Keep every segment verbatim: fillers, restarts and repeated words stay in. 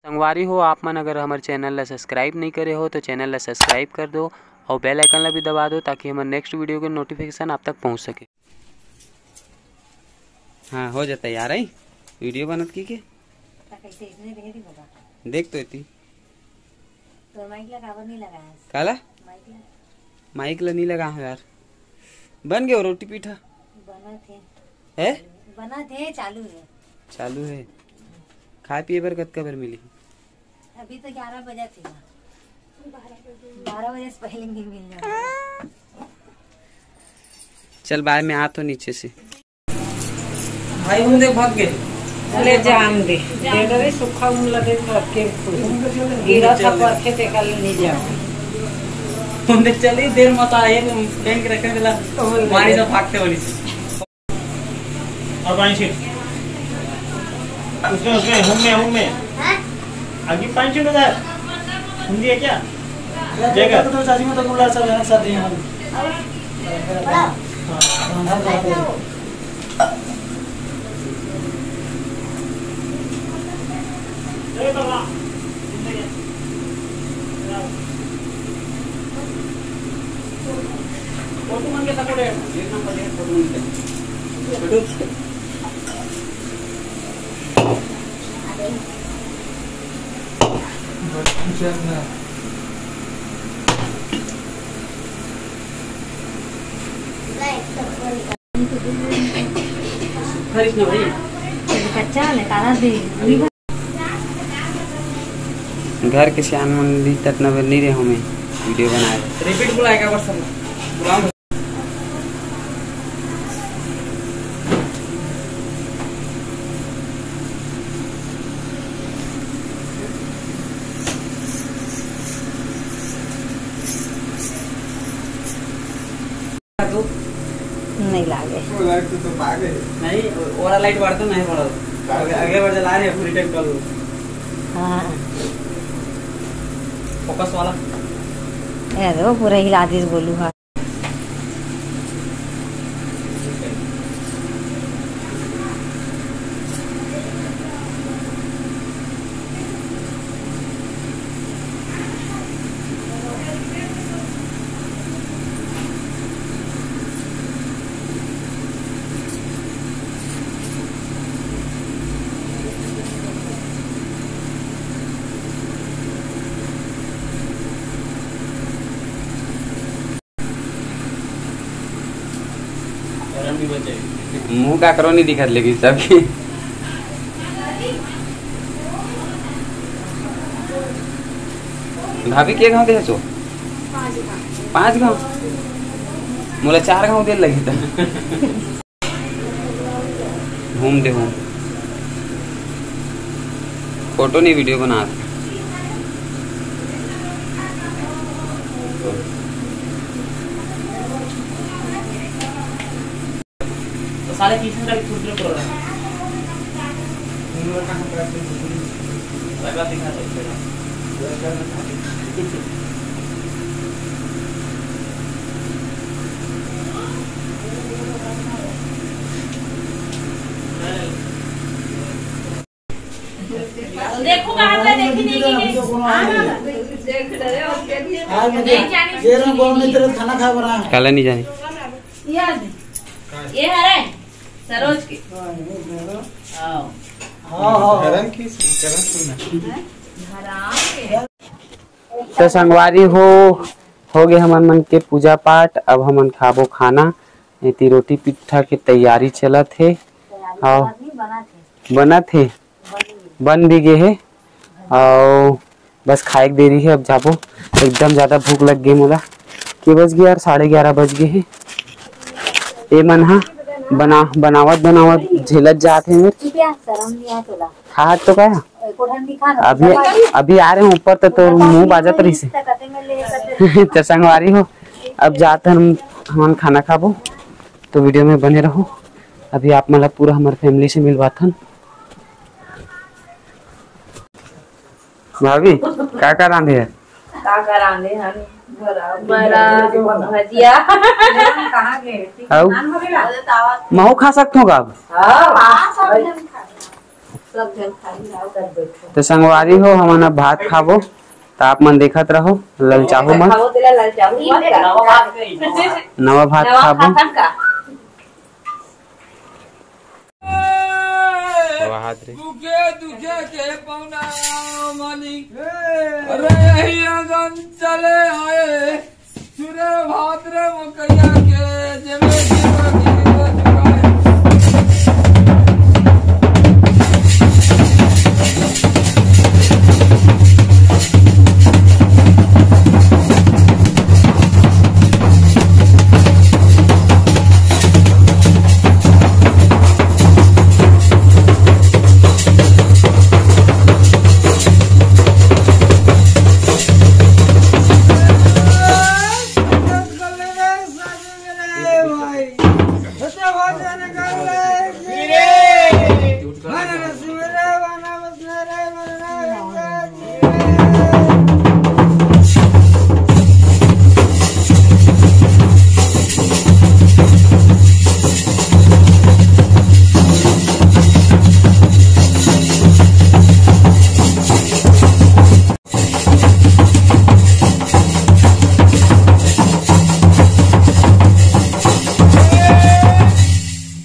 संगवारी हो, आप मन अगर हमर चैनल ला सब्सक्राइब नहीं करे हो तो चैनल ला सब्सक्राइब कर दो और बेल आइकन ला भी दबा दो, ताकि हमर नेक्स्ट वीडियो के नोटिफिकेशन आप तक पहुंच सके। हाँ, हो जाता यार, आई वीडियो बनत की के। त कैसे इसने दे दी बाबा? देख तो इतनी। तो माइक ला काबर नहीं लगाया? काला? माइक ला। माइक ला नहीं लगा हूँ यार। बन गयो रोटी पीठा? बना थे। है? बना थे, चालू है। चालू है। खाए पिए बर कतका बर मिली? अभी तो ग्यारह बजे थे। बारह बजे से पहले नहीं मिल रहा। चल बाय, मैं आ तो नीचे से। भाई उन दे भाग गए। ले जान दे। दे दे रे, सूखा उन लगे तो रख के गिरा था परखे ते कल नहीं जा। उन दे चली देर मत आए, बैंक रखे दिला। मारी सब भागते वाली से। और पानी छीट। उसमें, उसमें, हुम में, हुम में। आगे पानी छीट उधर। हुम दिया क्या? जगह। तो चाची में तो गुलाब सब जनक साथ हैं हम। हाँ। घर के सियान मन भी ततना बेर नहीं रहे हमें वीडियो बनाए। रिपीट बुलाएगा बस। नहीं लागे। वो लाइट तो, तो पागे। नहीं, ओरा लाइट बढ़ता नहीं बढ़ता। अगले बार जला रहे पूरी टाइम कल। हाँ। फोकस वाला। ये देखो, पूरा हिला दिस गोलू हा। मुंह का करो नहीं दिखत लेकिन सबके। भाभी के घाव दे सो? पांच घाव। मोला चार घाव दे लगी था। घूम दे घूम। फोटो नहीं वीडियो बना। तो साले पीछे का भी फुटबॉल कर रहा है। लगा दिखा दो। देखो बाहर का, देखी नहीं, नहीं, नहीं। आज मैं नहीं जाने। ये रंग कौन मित्र खाना खा बना है? काला नहीं जाने। ये आ दे। ये हरा है, सरोज के। हाँ, ये हरा। आओ। हाँ, हाँ, हाँ। हरा की सुन, हरा सुन। हैं? हरा के। तो संगवारी हो, हो गए हमन मन के पूजा पाठ। अब हमन खाबो खाना। एती रोटी पिट्ठा के तैयारी चलत हे। तैयारी हाँ। चलत नहीं, बनत हे। बनत हे, बन भी गे हे। और बस खाए के देरी है, अब जाबो। एकदम ज्यादा भूख लग गई मोला। के बज गए यार, साढ़े ग्यारह बज गए हे। ए मन हा बना, बनावत बनावत झेलत जात हे मेर। ठीक है, शर्म नहीं आया तोला। खात तो का? एको ठन दिखा ना, अभी, ऊपर वाली। अभी आ रहे हैं ऊपर, तो, तो ऊपर मुंह वाली बाजत नहीं, रही से। तो कहते मैं ले, कहते तो संगवारी हो, अब जात हन हमन खाना खाबो, तो वीडियो में बने रहो। अभी आप मन ला पूरा हमारे फैमिली से मिलवाथन। भाभी, का का रांधे है? का का रांधे हन? बरा, बरा, भजिया। कहाँ के? अउ? नान हो गेला? महू खा सकथो का अब? हाँ। तो संगवारी हो, हमन अब भात खाबो, तो आप मन देखत रहो, ललचाहू मत। नवा भात खाबो। नवा हाथ रे। दुखे दुखे के पौना मालिक। अरे यही आंगन चले आए। सुरे भात रे मकैया के, जेमे जीवा जीवा जुगाए।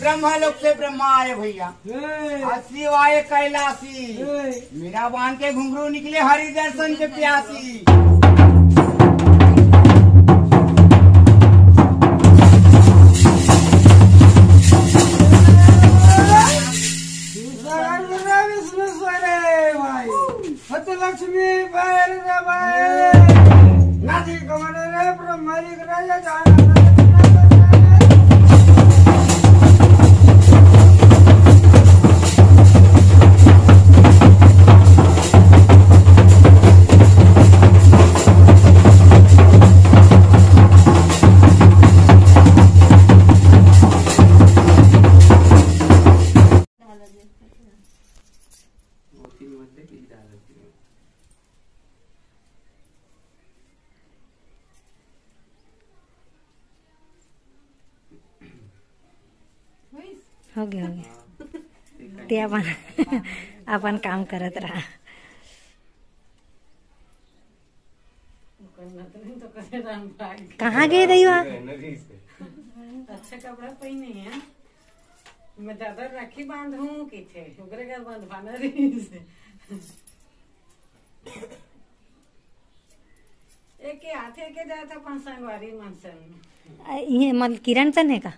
ब्रह्मा लोक से ब्रह्मा आए भैया, हे। और शिव आए कैलाशी। हे। मीरा बांध के घुंघरू निकले हरि दर्शन के प्यासी। विष्णु स्वरे भाई। सत लक्ष्मी पैर दबाए। नाथी कमल रे ब्रह्मलिक राजा जान। हो गया, हो गया। ते अपन, अपन काम करत रहा। कहाँ गए रही वहाँ? अच्छा कपड़ा पहिने है। मैं दादा राखी बांधूं की थे, ओकरे घर बांधवाना रही से। एके आथे के जात अपन संगवारी मन संग। आ, ये मल किरण सन है का?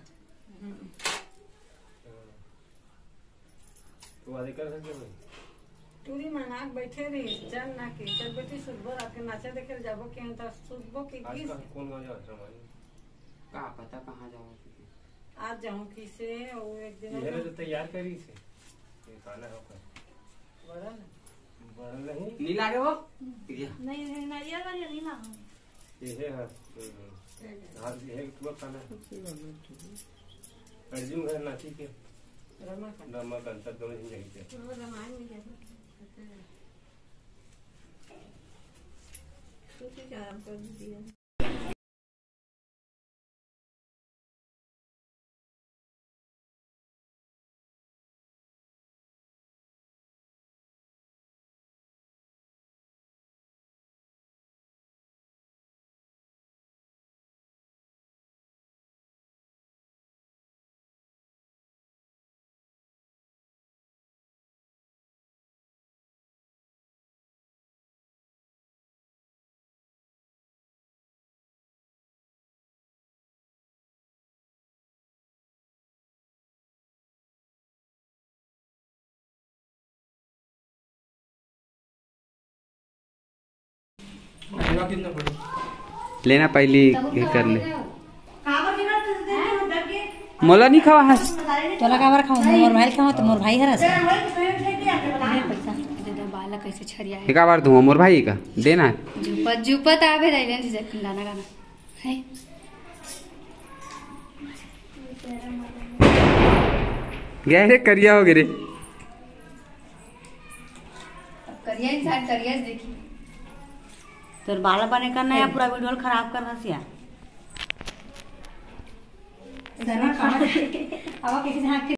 हम्म। तो वादे कर सकते हो? टूरी मनाक बैठे रही, चल ना के, चल बेटी सुतबो, रात के नाचा देखे जाबो के, त सुतबो के आज गीत। का कौन गाँव जावत रहा भाई? का पता कहाँ जावत है। आज जाऊँ किसे, वो एक दिन ये ना तो तैयार करी से। ये खाना हो कर। बड़ा ना। बड़ा नहीं। नी लागे वो? नहीं, नहीं, नारियल वाली नहीं ना। ये है, हाँ। हम्म, हम्म। आज ये है, तू खाना। अर्जुन घर नाची के। रमाकांत। रमाकांत, सब दोनों ही यहीं पे। वो रमायण में क्या था? सोचे क्या हमको दिया। लेना पहली ये कर ले। मोला नहीं खावा है। तोला काबर खाऊं? मोर भाई खावा तो मोर भाई हरस। पैसा दे दो, बालक कैसे छरिया है। एक बार दूंगा मोर भाई का, देना है। जुपत, जुपत आवे दाई, लेन से गाना गाना। है। गया रे, करिया हो गए रे। अब करिया इंसान करिया से देखी। तोर बाला बने करना है, पूरा वीडियो खराब करना सिया। अब कैसे झांक के